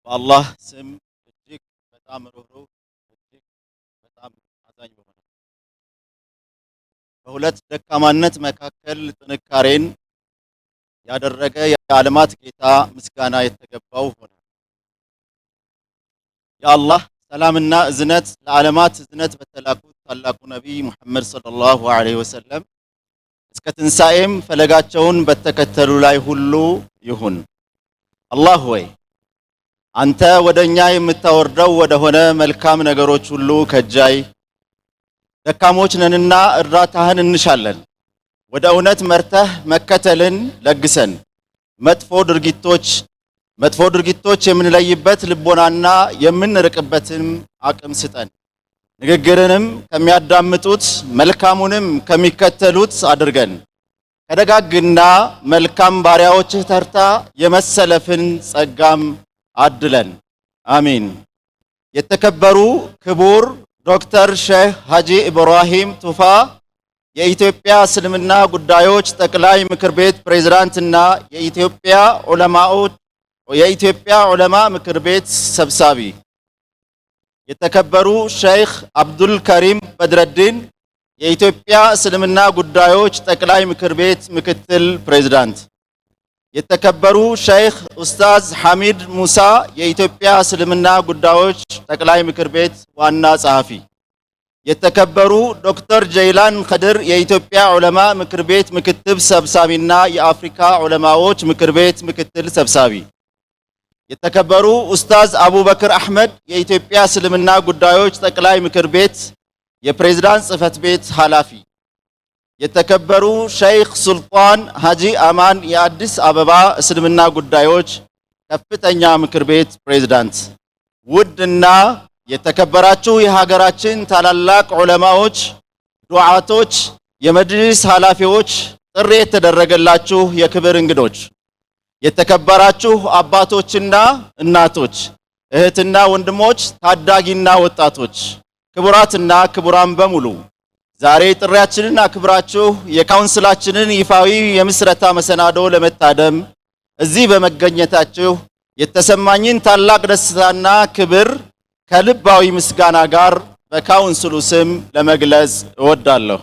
በአላህ ስም እጅግ በጣም ሩህሩህ እጅግ በጣም አዛኝ በሆነ። በሁለት ደካማነት መካከል ጥንካሬን ያደረገ የዓለማት ጌታ ምስጋና የተገባው ሆነ። የአላህ ሰላምና እዝነት ለዓለማት እዝነት በተላኩት ታላቁ ነቢይ ሙሐመድ ሰለላሁ ዐለይሂ ወሰለም እስከ ትንሣኤም ፈለጋቸውን በተከተሉ ላይ ሁሉ ይሁን። አላህ ሆይ፣ አንተ ወደ እኛ የምታወርደው ወደሆነ መልካም ነገሮች ሁሉ ከጃይ፣ ደካሞች ነንና እርዳታህን እንሻለን። ወደ እውነት መርተህ መከተልን ለግሰን። መጥፎ ድርጊቶች የምንለይበት ልቦናና የምንርቅበትም አቅም ስጠን። ንግግርንም ከሚያዳምጡት መልካሙንም ከሚከተሉት አድርገን። ከደጋግና መልካም ባሪያዎችህ ተርታ የመሰለፍን ጸጋም አድለን። አሚን። የተከበሩ ክቡር ዶክተር ሼህ ሀጂ ኢብራሂም ቱፋ፣ የኢትዮጵያ እስልምና ጉዳዮች ጠቅላይ ምክር ቤት ፕሬዝዳንትና የኢትዮጵያ ዑለማ ምክር ቤት ሰብሳቢ፣ የተከበሩ ሼይኽ አብዱል ከሪም በድረዲን፣ የኢትዮጵያ እስልምና ጉዳዮች ጠቅላይ ምክር ቤት ምክትል ፕሬዝዳንት፣ የተከበሩ ሼይኽ ኡስታዝ ሐሚድ ሙሳ፣ የኢትዮጵያ እስልምና ጉዳዮች ጠቅላይ ምክር ቤት ዋና ጸሐፊ፣ የተከበሩ ዶክተር ጀይላን ከድር፣ የኢትዮጵያ ዑለማ ምክር ቤት ምክትል ሰብሳቢና የአፍሪካ ዑለማዎች ምክር ቤት ምክትል ሰብሳቢ፣ የተከበሩ ኡስታዝ አቡበክር አሕመድ፣ የኢትዮጵያ እስልምና ጉዳዮች ጠቅላይ ምክር ቤት የፕሬዝዳንት ጽሕፈት ቤት ኃላፊ፣ የተከበሩ ሸይኽ ሱልጣን ሀጂ አማን፣ የአዲስ አበባ እስልምና ጉዳዮች ከፍተኛ ምክር ቤት ፕሬዝዳንት፣ ውድና የተከበራችሁ የሀገራችን ታላላቅ ዑለማዎች፣ ዱዓቶች፣ የመጅሊስ ኃላፊዎች፣ ጥሪ የተደረገላችሁ የክብር እንግዶች፣ የተከበራችሁ አባቶችና እናቶች፣ እህትና ወንድሞች፣ ታዳጊና ወጣቶች፣ ክቡራትና ክቡራን በሙሉ፣ ዛሬ ጥሪያችንን አክብራችሁ የካውንስላችንን ይፋዊ የምስረታ መሰናዶ ለመታደም እዚህ በመገኘታችሁ የተሰማኝን ታላቅ ደስታና ክብር ከልባዊ ምስጋና ጋር በካውንስሉ ስም ለመግለጽ እወዳለሁ።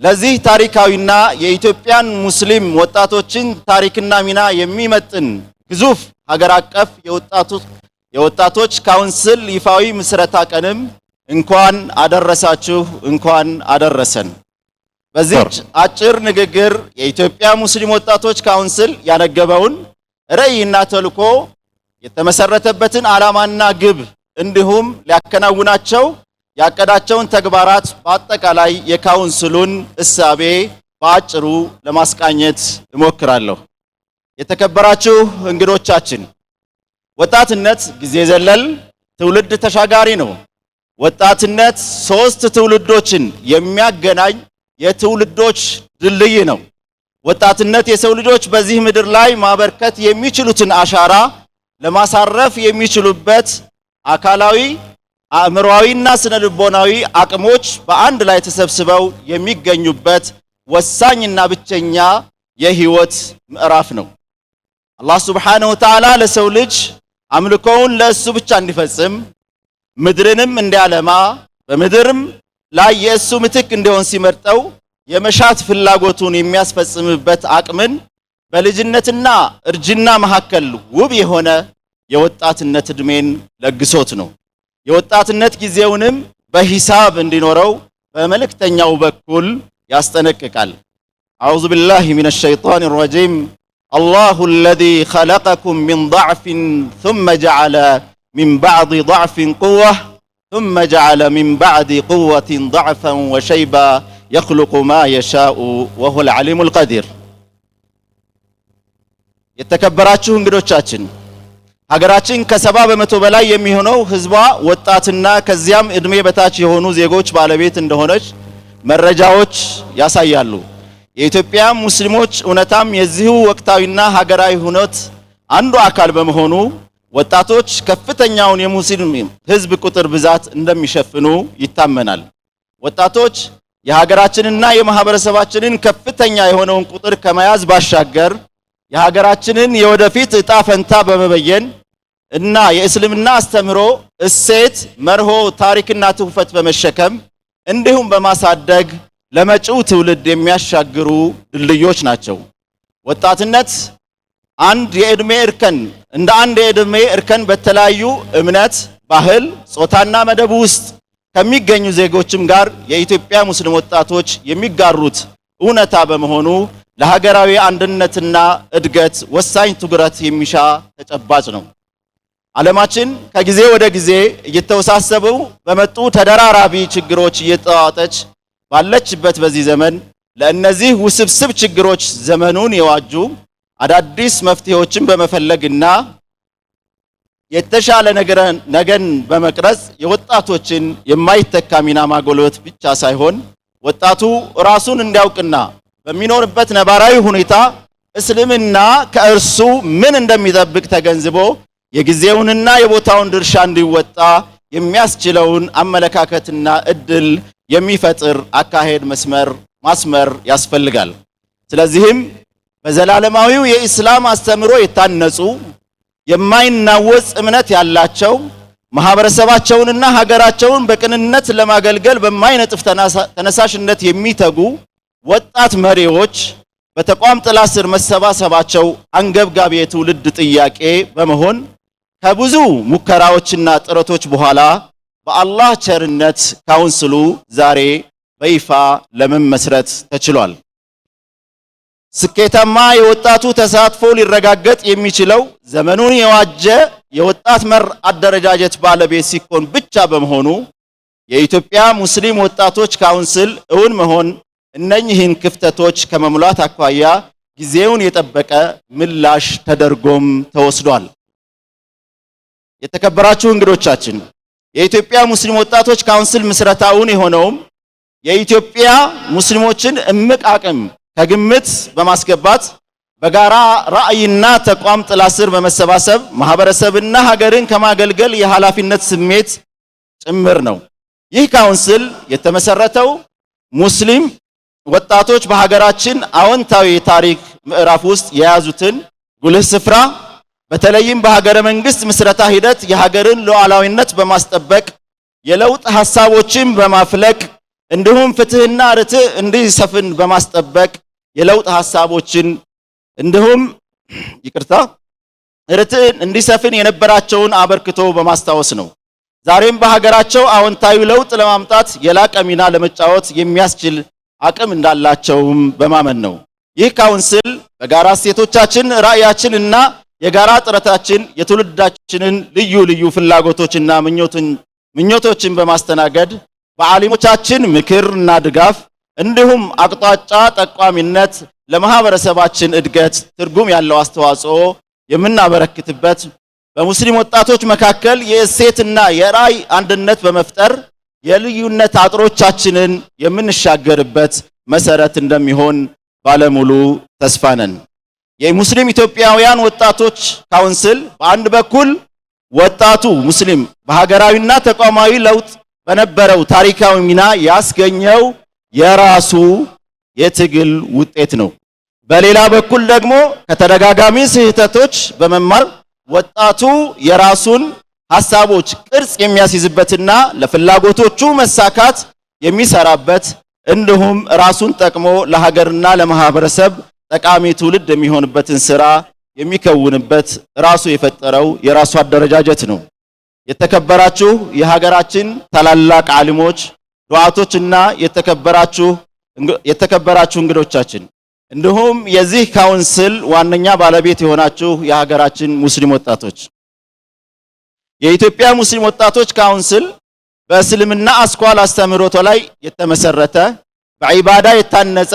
ለዚህ ታሪካዊና የኢትዮጵያን ሙስሊም ወጣቶችን ታሪክና ሚና የሚመጥን ግዙፍ ሀገር አቀፍ የወጣቶች ካውንስል ይፋዊ ምስረታ ቀንም እንኳን አደረሳችሁ፣ እንኳን አደረሰን። በዚህች አጭር ንግግር የኢትዮጵያ ሙስሊም ወጣቶች ካውንስል ያነገበውን ራዕይና ተልዕኮ፣ የተመሰረተበትን ዓላማና ግብ፣ እንዲሁም ሊያከናውናቸው ያቀዳቸውን ተግባራት፣ በአጠቃላይ የካውንስሉን እሳቤ በአጭሩ ለማስቃኘት እሞክራለሁ። የተከበራችሁ እንግዶቻችን፣ ወጣትነት ጊዜ ዘለል ትውልድ ተሻጋሪ ነው። ወጣትነት ሶስት ትውልዶችን የሚያገናኝ የትውልዶች ድልድይ ነው። ወጣትነት የሰው ልጆች በዚህ ምድር ላይ ማበርከት የሚችሉትን አሻራ ለማሳረፍ የሚችሉበት አካላዊ፣ አእምሮአዊና ስነ ልቦናዊ አቅሞች በአንድ ላይ ተሰብስበው የሚገኙበት ወሳኝና ብቸኛ የህይወት ምዕራፍ ነው። አላህ ሱብሓነሁ ወተዓላ ለሰው ልጅ አምልኮውን ለእሱ ብቻ እንዲፈጽም፣ ምድርንም እንዲያለማ፣ በምድርም ላይ የእሱ ምትክ እንዲሆን ሲመርጠው የመሻት ፍላጎቱን የሚያስፈጽምበት አቅምን በልጅነትና እርጅና መካከል ውብ የሆነ የወጣትነት ዕድሜን ለግሶት ነው። የወጣትነት ጊዜውንም በሂሳብ እንዲኖረው በመልእክተኛው በኩል ያስጠነቅቃል። أعوذ بالله من الشيطان الرجيم። الله الذي خلقكم من ضعف ثم جعل من بعد ضعف قوة ثم جعل من بعد قوة ضعفا وشيبا يخلق ما يشاء وهو العليم القدير። የተከበራችሁ እንግዶቻችን፣ ሀገራችን ከ70% በላይ የሚሆነው ሕዝቧ ወጣትና ከዚያም ዕድሜ በታች የሆኑ ዜጎች ባለቤት እንደሆነች መረጃዎች ያሳያሉ። የኢትዮጵያ ሙስሊሞች እውነታም የዚሁ ወቅታዊና ሀገራዊ ሁነት አንዱ አካል በመሆኑ ወጣቶች ከፍተኛውን የሙስሊም ሕዝብ ቁጥር ብዛት እንደሚሸፍኑ ይታመናል። ወጣቶች የሀገራችንና የማህበረሰባችንን ከፍተኛ የሆነውን ቁጥር ከመያዝ ባሻገር የሀገራችንን የወደፊት ዕጣ ፈንታ በመበየን እና የእስልምና አስተምህሮ እሴት፣ መርሆ፣ ታሪክና ትውፈት በመሸከም እንዲሁም በማሳደግ ለመጪው ትውልድ የሚያሻግሩ ድልድዮች ናቸው። ወጣትነት አንድ የዕድሜ እርከን እንደ አንድ የዕድሜ እርከን በተለያዩ እምነት፣ ባህል፣ ጾታና መደብ ውስጥ ከሚገኙ ዜጎችም ጋር የኢትዮጵያ ሙስሊም ወጣቶች የሚጋሩት እውነታ በመሆኑ ለሀገራዊ አንድነትና እድገት ወሳኝ ትኩረት የሚሻ ተጨባጭ ነው። ዓለማችን ከጊዜ ወደ ጊዜ እየተወሳሰቡ በመጡ ተደራራቢ ችግሮች እየተዋጠች ባለችበት በዚህ ዘመን ለእነዚህ ውስብስብ ችግሮች ዘመኑን የዋጁ አዳዲስ መፍትሄዎችን በመፈለግና የተሻለ ነገን በመቅረጽ የወጣቶችን የማይተካ ሚና ማጎልበት ብቻ ሳይሆን ወጣቱ ራሱን እንዲያውቅና በሚኖርበት ነባራዊ ሁኔታ እስልምና ከእርሱ ምን እንደሚጠብቅ ተገንዝቦ የጊዜውንና የቦታውን ድርሻ እንዲወጣ የሚያስችለውን አመለካከትና እድል የሚፈጥር አካሄድ መስመር ማስመር ያስፈልጋል። ስለዚህም በዘላለማዊው የኢስላም አስተምህሮ የታነጹ፣ የማይናወጽ እምነት ያላቸው፣ ማህበረሰባቸውንና ሀገራቸውን በቅንነት ለማገልገል በማይነጥፍ ተነሳሽነት የሚተጉ ወጣት መሪዎች በተቋም ጥላ ስር መሰባሰባቸው አንገብጋቢ የትውልድ ጥያቄ በመሆን ከብዙ ሙከራዎችና ጥረቶች በኋላ በአላህ ቸርነት ካውንስሉ ዛሬ በይፋ ለመመስረት ተችሏል። ስኬታማ የወጣቱ ተሳትፎ ሊረጋገጥ የሚችለው ዘመኑን የዋጀ የወጣት መር አደረጃጀት ባለቤት ሲኮን ብቻ በመሆኑ የኢትዮጵያ ሙስሊም ወጣቶች ካውንስል እውን መሆን እነኚህን ክፍተቶች ከመሙላት አኳያ ጊዜውን የጠበቀ ምላሽ ተደርጎም ተወስዷል። የተከበራችሁ እንግዶቻችን፣ የኢትዮጵያ ሙስሊም ወጣቶች ካውንስል ምስረታ እውን የሆነውም የኢትዮጵያ ሙስሊሞችን እምቅ አቅም ከግምት በማስገባት በጋራ ራዕይና ተቋም ጥላ ስር በመሰባሰብ ማህበረሰብና ሀገርን ከማገልገል የኃላፊነት ስሜት ጭምር ነው። ይህ ካውንስል የተመሰረተው ሙስሊም ወጣቶች በሀገራችን አዎንታዊ የታሪክ ምዕራፍ ውስጥ የያዙትን ጉልህ ስፍራ፣ በተለይም በሀገረ መንግስት ምስረታ ሂደት የሀገርን ሉዓላዊነት በማስጠበቅ፣ የለውጥ ሐሳቦችን በማፍለቅ፣ እንዲሁም ፍትህና ርትዕ እንዲሰፍን በማስጠበቅ የለውጥ ሐሳቦችን እንዲሁም፣ ይቅርታ፣ ርትዕ እንዲሰፍን የነበራቸውን አበርክቶ በማስታወስ ነው። ዛሬም በሀገራቸው አዎንታዊ ለውጥ ለማምጣት የላቀ ሚና ለመጫወት የሚያስችል አቅም እንዳላቸውም በማመን ነው። ይህ ካውንስል በጋራ እሴቶቻችን፣ ራዕያችን እና የጋራ ጥረታችን የትውልዳችንን ልዩ ልዩ ፍላጎቶችና ምኞቶችን በማስተናገድ በዓሊሞቻችን ምክርና ድጋፍ እንዲሁም አቅጣጫ ጠቋሚነት ለማህበረሰባችን እድገት ትርጉም ያለው አስተዋጽኦ የምናበረክትበት፣ በሙስሊም ወጣቶች መካከል የእሴትና የራዕይ አንድነት በመፍጠር የልዩነት አጥሮቻችንን የምንሻገርበት መሰረት እንደሚሆን ባለሙሉ ተስፋ ነን። የሙስሊም ኢትዮጵያውያን ወጣቶች ካውንስል በአንድ በኩል ወጣቱ ሙስሊም በሀገራዊና ተቋማዊ ለውጥ በነበረው ታሪካዊ ሚና ያስገኘው የራሱ የትግል ውጤት ነው። በሌላ በኩል ደግሞ ከተደጋጋሚ ስህተቶች በመማር ወጣቱ የራሱን ሐሳቦች ቅርጽ የሚያስይዝበትና ለፍላጎቶቹ መሳካት የሚሰራበት እንዲሁም ራሱን ጠቅሞ ለሀገርና ለማህበረሰብ ጠቃሚ ትውልድ የሚሆንበትን ስራ የሚከውንበት ራሱ የፈጠረው የራሱ አደረጃጀት ነው። የተከበራችሁ የሀገራችን ታላላቅ ዓሊሞች፣ ዱዓቶችና የተከበራችሁ እንግዶቻችን፣ እንዲሁም የዚህ ካውንስል ዋነኛ ባለቤት የሆናችሁ የሀገራችን ሙስሊም ወጣቶች፣ የኢትዮጵያ ሙስሊም ወጣቶች ካውንስል በእስልምና አስኳል አስተምህሮቶ ላይ የተመሰረተ፣ በዒባዳ የታነጸ፣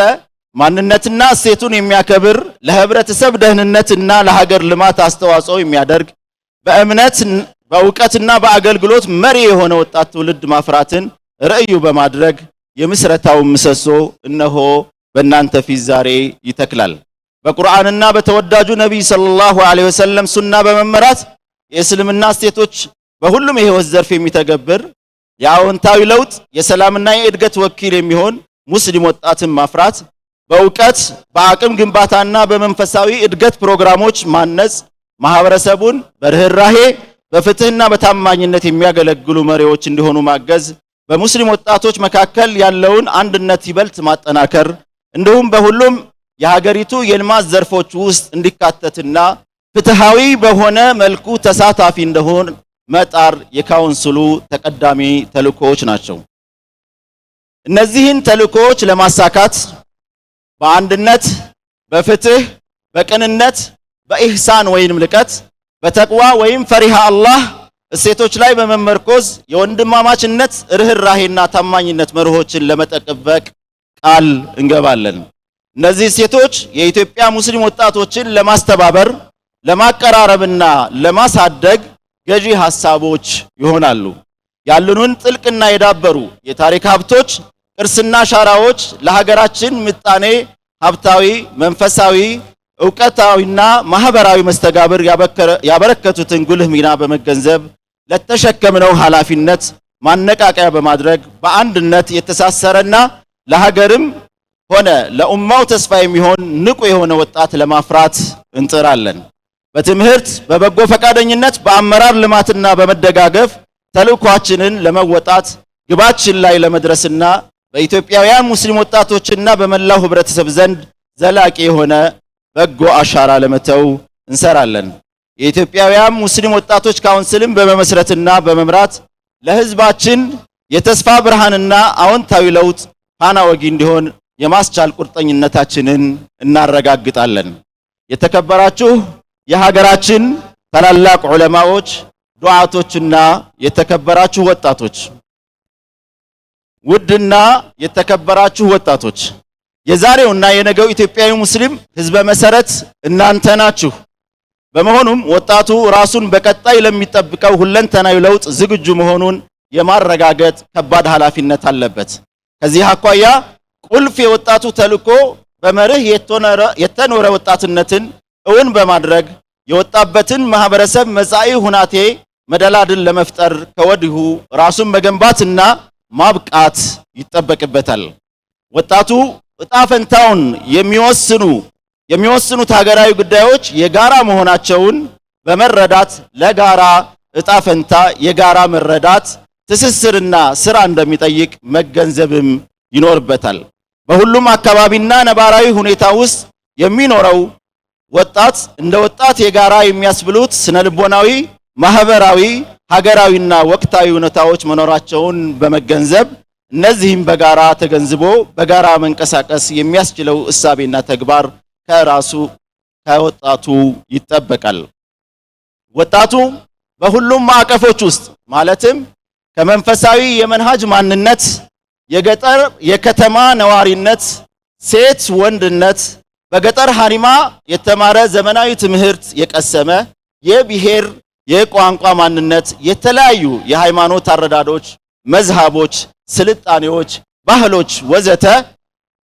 ማንነትና እሴቱን የሚያከብር፣ ለህብረተሰብ ደህንነትና ለሀገር ልማት አስተዋጽኦ የሚያደርግ፣ በእምነት፣ በእውቀትና በአገልግሎት መሪ የሆነ ወጣት ትውልድ ማፍራትን ርዕዩ በማድረግ የምስረታውን ምሰሶ እነሆ በእናንተ ፊት ዛሬ ይተክላል። በቁርአንና በተወዳጁ ነቢይ ሰለላሁ ዐለይሂ ወሰለም ሱና በመመራት የእስልምና እሴቶች በሁሉም የህይወት ዘርፍ የሚተገብር፣ የአዎንታዊ ለውጥ፣ የሰላምና የእድገት ወኪል የሚሆን ሙስሊም ወጣትን ማፍራት፣ በእውቀት፣ በአቅም ግንባታና በመንፈሳዊ እድገት ፕሮግራሞች ማነጽ ማህበረሰቡን በርህራሄ፣ በፍትህና በታማኝነት የሚያገለግሉ መሪዎች እንዲሆኑ ማገዝ፣ በሙስሊም ወጣቶች መካከል ያለውን አንድነት ይበልጥ ማጠናከር፣ እንዲሁም በሁሉም የሀገሪቱ የልማት ዘርፎች ውስጥ እንዲካተትና ፍትሃዊ በሆነ መልኩ ተሳታፊ እንዲሆን መጣር የካውንስሉ ተቀዳሚ ተልእኮዎች ናቸው። እነዚህን ተልእኮዎች ለማሳካት በአንድነት፣ በፍትህ፣ በቅንነት፣ በኢህሳን ወይንም ልቀት፣ በተቅዋ ወይም ፈሪሃ አላህ እሴቶች ላይ በመመርኮዝ የወንድማማችነት፣ ርህራሄና ታማኝነት መርሆችን ለመጠበቅ ቃል እንገባለን። እነዚህ እሴቶች የኢትዮጵያ ሙስሊም ወጣቶችን ለማስተባበር፣ ለማቀራረብና ለማሳደግ ገዢ ሐሳቦች ይሆናሉ። ያሉንን ጥልቅና የዳበሩ የታሪክ ሀብቶች፣ ቅርስና አሻራዎች ለሀገራችን ምጣኔ ሀብታዊ፣ መንፈሳዊ፣ ዕውቀታዊና ማህበራዊ መስተጋብር ያበረከቱትን ጉልህ ሚና በመገንዘብ ለተሸከምነው ኃላፊነት ማነቃቂያ በማድረግ በአንድነት የተሳሰረና ለሀገርም ሆነ ለኡማው ተስፋ የሚሆን ንቁ የሆነ ወጣት ለማፍራት እንጥራለን። በትምህርት፣ በበጎ ፈቃደኝነት፣ በአመራር ልማትና በመደጋገፍ ተልዕኳችንን ለመወጣት፣ ግባችን ላይ ለመድረስና በኢትዮጵያውያን ሙስሊም ወጣቶችና በመላው ህብረተሰብ ዘንድ ዘላቂ የሆነ በጎ አሻራ ለመተው እንሰራለን። የኢትዮጵያውያን ሙስሊም ወጣቶች ካውንስልን በመመስረትና በመምራት ለህዝባችን የተስፋ ብርሃንና አዎንታዊ ለውጥ ፋና ወጊ እንዲሆን የማስቻል ቁርጠኝነታችንን እናረጋግጣለን። የተከበራችሁ የሀገራችን ታላላቅ ዑለማዎች፣ ዱዓቶችና የተከበራችሁ ወጣቶች፣ ውድና የተከበራችሁ ወጣቶች፣ የዛሬውና የነገው ኢትዮጵያዊ ሙስሊም ህዝበ መሰረት እናንተ ናችሁ። በመሆኑም ወጣቱ ራሱን በቀጣይ ለሚጠብቀው ሁለንተናዊ ለውጥ ዝግጁ መሆኑን የማረጋገጥ ከባድ ኃላፊነት አለበት። ከዚህ አኳያ ቁልፍ የወጣቱ ተልዕኮ በመርህ የተኖረ ወጣትነትን እውን በማድረግ የወጣበትን ማህበረሰብ መጻኢ ሁናቴ መደላድል ለመፍጠር ከወዲሁ ራሱን መገንባትና ማብቃት ይጠበቅበታል። ወጣቱ ዕጣ ፈንታውን የሚወስኑት ሀገራዊ ጉዳዮች የጋራ መሆናቸውን በመረዳት ለጋራ ዕጣ ፈንታ የጋራ መረዳት፣ ትስስርና ስራ እንደሚጠይቅ መገንዘብም ይኖርበታል። በሁሉም አካባቢና ነባራዊ ሁኔታ ውስጥ የሚኖረው ወጣት እንደ ወጣት የጋራ የሚያስብሉት ስነልቦናዊ፣ ማህበራዊ፣ ሀገራዊና ወቅታዊ ሁኔታዎች መኖራቸውን በመገንዘብ እነዚህም በጋራ ተገንዝቦ በጋራ መንቀሳቀስ የሚያስችለው እሳቤና ተግባር ከራሱ ከወጣቱ ይጠበቃል። ወጣቱ በሁሉም ማዕቀፎች ውስጥ፣ ማለትም ከመንፈሳዊ የመንሃጅ ማንነት፣ የገጠር የከተማ ነዋሪነት፣ ሴት ወንድነት፣ በገጠር ሀሪማ የተማረ፣ ዘመናዊ ትምህርት የቀሰመ፣ የብሔር የቋንቋ ማንነት፣ የተለያዩ የሃይማኖት አረዳዶች፣ መዝሃቦች፣ ስልጣኔዎች፣ ባህሎች ወዘተ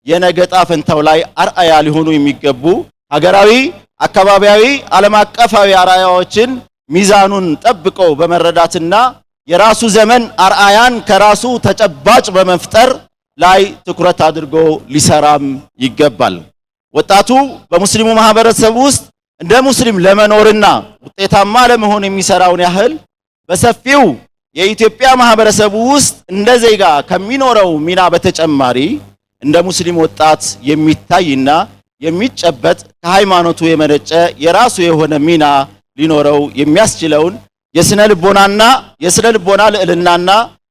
የነገ ዕጣ ፈንታው ላይ አርአያ ሊሆኑ የሚገቡ ሀገራዊ፣ አካባቢያዊ፣ ዓለም አቀፋዊ አርአያዎችን ሚዛኑን ጠብቆ በመረዳትና የራሱ ዘመን አርአያን ከራሱ ተጨባጭ በመፍጠር ላይ ትኩረት አድርጎ ሊሰራም ይገባል። ወጣቱ በሙስሊሙ ማህበረሰብ ውስጥ እንደ ሙስሊም ለመኖርና ውጤታማ ለመሆን የሚሰራውን ያህል በሰፊው የኢትዮጵያ ማህበረሰብ ውስጥ እንደ ዜጋ ከሚኖረው ሚና በተጨማሪ እንደ ሙስሊም ወጣት የሚታይና የሚጨበጥ፣ ከሃይማኖቱ የመነጨ የራሱ የሆነ ሚና ሊኖረው የሚያስችለውን የስነ ልቦና ልዕልናና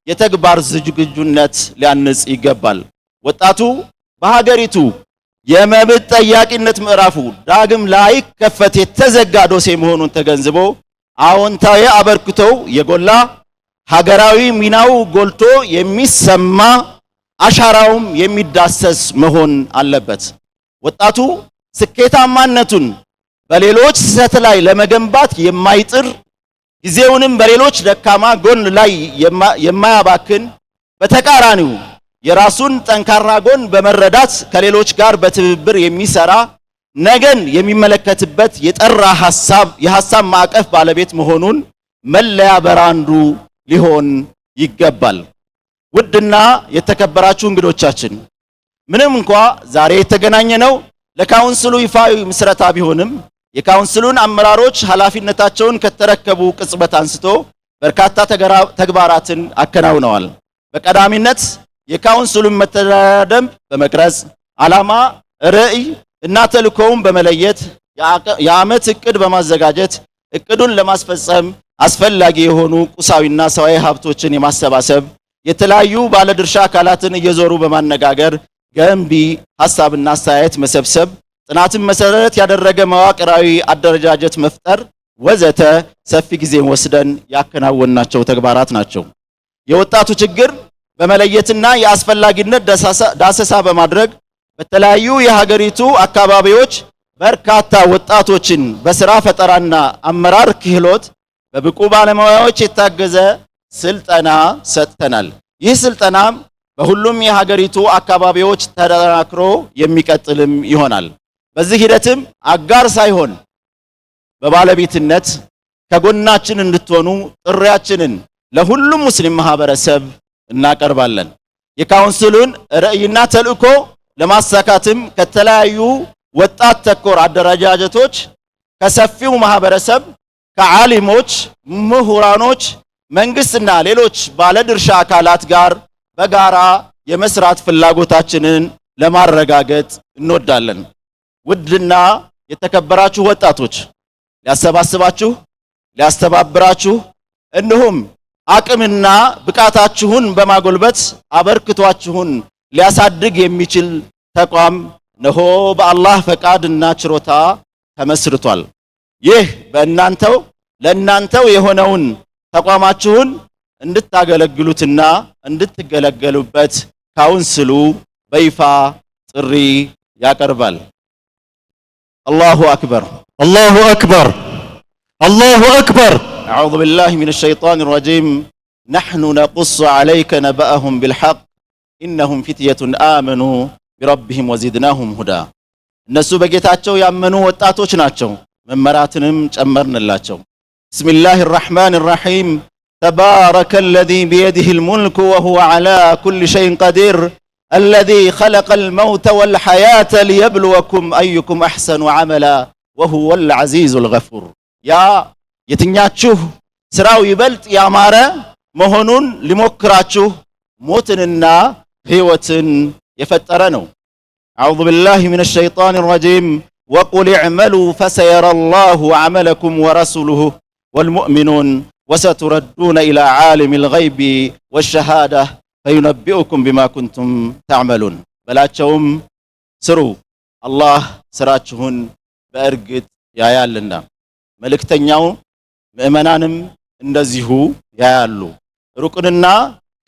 የተግባር ዝግጁነት ሊያንጽ ይገባል። ወጣቱ በሀገሪቱ የመብት ጠያቂነት ምዕራፉ ዳግም ላይከፈት የተዘጋ ዶሴ መሆኑን ተገንዝቦ አዎንታዊ አበርክቶው የጎላ፣ ሀገራዊ ሚናው ጎልቶ የሚሰማ፣ አሻራውም የሚዳሰስ መሆን አለበት። ወጣቱ ስኬታማነቱን በሌሎች ስህተት ላይ ለመገንባት የማይጥር፣ ጊዜውንም በሌሎች ደካማ ጎን ላይ የማያባክን፣ በተቃራኒው የራሱን ጠንካራ ጎን በመረዳት ከሌሎች ጋር በትብብር የሚሰራ፣ ነገን የሚመለከትበት የጠራ ሐሳብ የሐሳብ ማዕቀፍ ባለቤት መሆኑን መለያ በራንዱ ሊሆን ይገባል። ውድና የተከበራችሁ እንግዶቻችን፣ ምንም እንኳ ዛሬ የተገናኘነው ለካውንስሉ ይፋዊ ምስረታ ቢሆንም የካውንስሉን አመራሮች ኃላፊነታቸውን ከተረከቡ ቅጽበት አንስቶ በርካታ ተግባራትን አከናውነዋል። በቀዳሚነት የካውንስሉን መተዳደሪያ ደንብ በመቅረጽ፣ ዓላማ፣ ርዕይ እና ተልእኮውን በመለየት፣ የዓመት እቅድ በማዘጋጀት፣ እቅዱን ለማስፈጸም አስፈላጊ የሆኑ ቁሳዊና ሰዋዊ ሀብቶችን የማሰባሰብ፣ የተለያዩ ባለድርሻ አካላትን እየዞሩ በማነጋገር ገንቢ ሐሳብና አስተያየት መሰብሰብ፣ ጥናትን መሰረት ያደረገ መዋቅራዊ አደረጃጀት መፍጠር ወዘተ ሰፊ ጊዜን ወስደን ያከናወንናቸው ተግባራት ናቸው። የወጣቱ ችግር በመለየትና የአስፈላጊነት ዳሰሳ በማድረግ በተለያዩ የሀገሪቱ አካባቢዎች በርካታ ወጣቶችን በስራ ፈጠራና አመራር ክህሎት በብቁ ባለሙያዎች የታገዘ ስልጠና ሰጥተናል። ይህ ስልጠናም በሁሉም የሀገሪቱ አካባቢዎች ተጠናክሮ የሚቀጥልም ይሆናል። በዚህ ሂደትም አጋር ሳይሆን በባለቤትነት ከጎናችን እንድትሆኑ ጥሪያችንን ለሁሉም ሙስሊም ማህበረሰብ እናቀርባለን። የካውንስሉን ርዕይና ተልእኮ ለማሳካትም ከተለያዩ ወጣት ተኮር አደረጃጀቶች፣ ከሰፊው ማህበረሰብ፣ ከዓሊሞች፣ ምሁራኖች፣ መንግስትና ሌሎች ባለድርሻ አካላት ጋር በጋራ የመስራት ፍላጎታችንን ለማረጋገጥ እንወዳለን። ውድና የተከበራችሁ ወጣቶች፣ ሊያሰባስባችሁ፣ ሊያስተባብራችሁ እንዲሁም አቅምና ብቃታችሁን በማጎልበት አበርክቷችሁን ሊያሳድግ የሚችል ተቋም እነሆ በአላህ ፈቃድና ችሮታ ተመስርቷል። ይህ በእናንተው ለእናንተው የሆነውን ተቋማችሁን እንድታገለግሉትና እንድትገለገሉበት ካውንስሉ በይፋ ጥሪ ያቀርባል። الله أكبر። الله أكبر፣ الله أكبر። أعوذ بالله من الشيطان الرجيم. نحن نقص عليك نبأهم بالحق إنهم فتية آمنوا بربهم وزدناهم هدى። እነሱ በጌታቸው ያመኑ ወጣቶች ናቸው፣ መመራትንም ጨመርንላቸው። بسم الله الرحمن الرحيم. تبارك الذي بيده الملك وهو على كل شيء قدير، الذي خلق الموت والحياة ليبلوكم أيكم أحسن عملا وهو العزيز الغفور። ያ የትኛችሁ ስራው ይበልጥ ያማረ መሆኑን ሊሞክራችሁ ሞትንና ህይወትን የፈጠረ ነው። أعوذ بالله من الشيطان الرجيم. وقل اعملوا فسيرى الله عملكم ورسوله والمؤمنون وستردون إلى عالم الغيب والشهادة فينبئكم بما كنتم تعملون። በላቸውም ስሩ፣ አላህ ስራችሁን በእርግጥ ያያልና መልእክተኛው ምእመናንም እንደዚሁ ያያሉ። ሩቅንና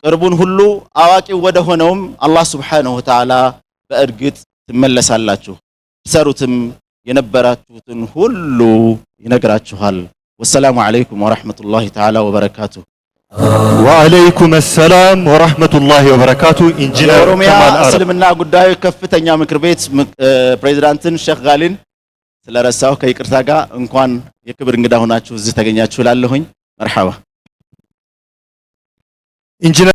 ቅርቡን ሁሉ አዋቂው ወደ ሆነውም አላህ سبحانه وتعالى በእርግጥ ትመለሳላችሁ። ትሰሩትም የነበራችሁትን ሁሉ ይነግራችኋል። والسلام عليكم ورحمة الله تعالى وبركاته። وعليكم السلام ورحمة الله وبركاته። ኢንጂነር የኦሮሚያ ከማል አረብ። እስልምና ጉዳዮች ከፍተኛ ምክር ቤት ፕሬዚዳንትን ሼክ ጋሊን ስለረሳሁ ከይቅርታ ጋር እንኳን የክብር እንግዳ ሆናችሁ እዚህ ተገኛችሁ እላለሁኝ። مرحبا። ኢንጂነር።